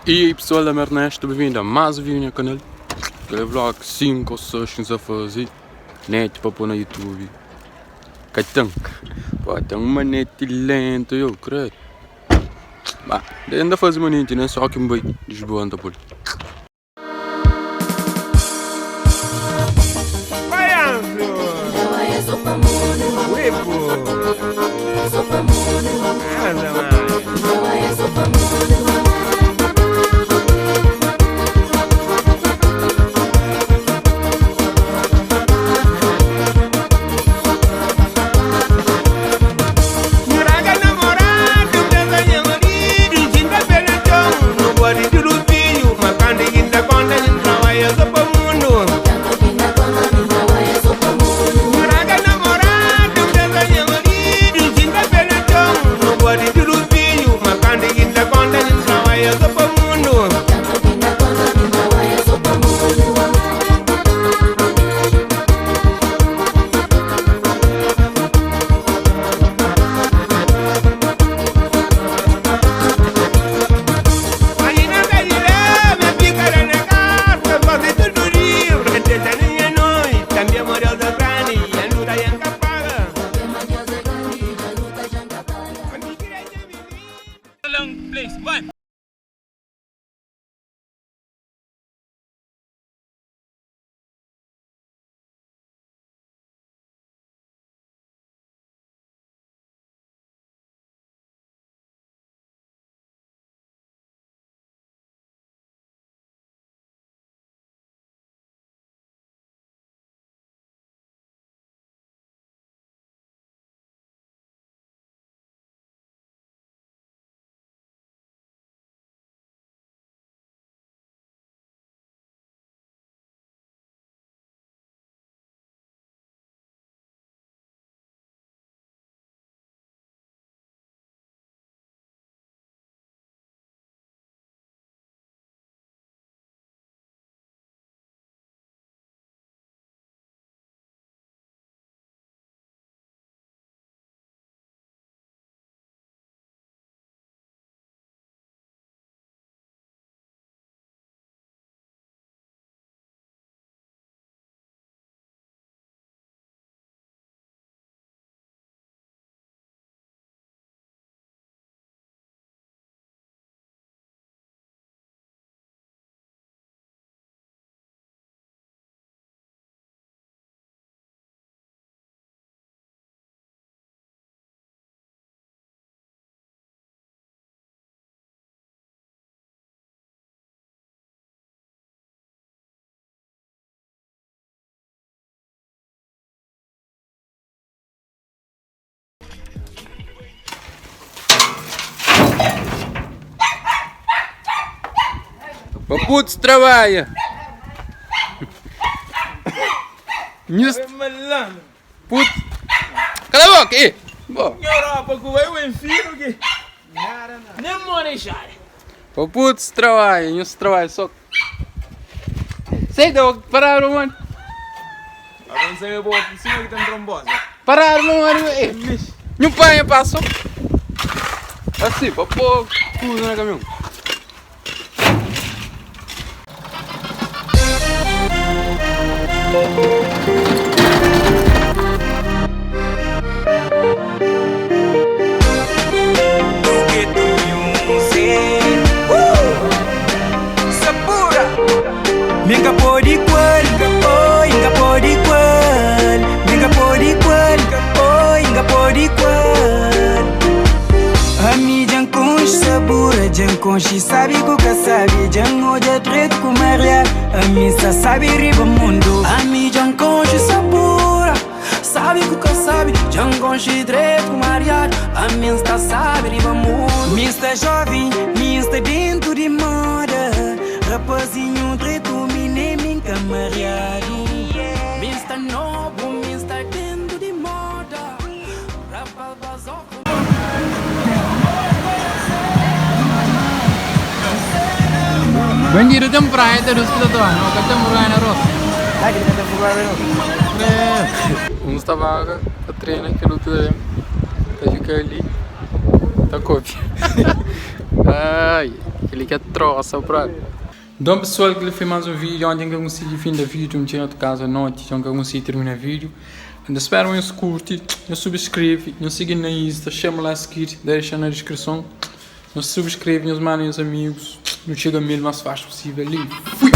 E aí pessoal da Ernesto, bem-vindo a mais um vídeo no canal. Aquele vlog 5 ou 6 que nós fazer net para pôr no YouTube. Catão, pô, tem uma net lenta, eu creio. Bah, ainda faz uma net, né? Só que me vai Lisboa, anda por. Putz, trabalha! Nhus... Putz! Cala a boca! Ei! Bom. Europa, que vai o enfio que. Nem morre já. Putz, trabalha, nhus trabalha só. Sei, deu parar, mano. Avança meu boa por cima que tem trombose. Parar, mano. Ei. Nhu pai passou. Assim, para pôr tudo no caminhão. Minha pode qual, oi, inga pode qual, minha pode qual, oi, inga pode qual. A mídia com sabura, jan com sabe que sabe, jan hoje direito com Maria, a missa sabe riba mundo. A mídia com sabura, sabe que sabe, jan com direito com Maria, a missa sabe riba mundo. Mista jovem, mista dentro de moda, rapazinho direito, mine minha mariado. Mista novo, mista dentro de moda, rapaz vazou. Bandido tem praia, tem luz que tá tomando, não tem vergonha na roça. Uns tava a treina que luta tá fica ali, tá copia. Ai. Kel-li ki é trosa própi. Nton pesoal, kel-li foi más un vídiu. Onti N ka konsigi finda vídiu, N txega otu kaza noti, dja N ka konsigi tirmina vídiu. N ta spera ma nhos kurti, nhos subskreve, nhos sigi-m na Insta, Shameless Kid, ta dexa na diskrison. Nhos subskreve, nhos manda nhos amigus, nu txega 1000 más faxi pusível. Fui!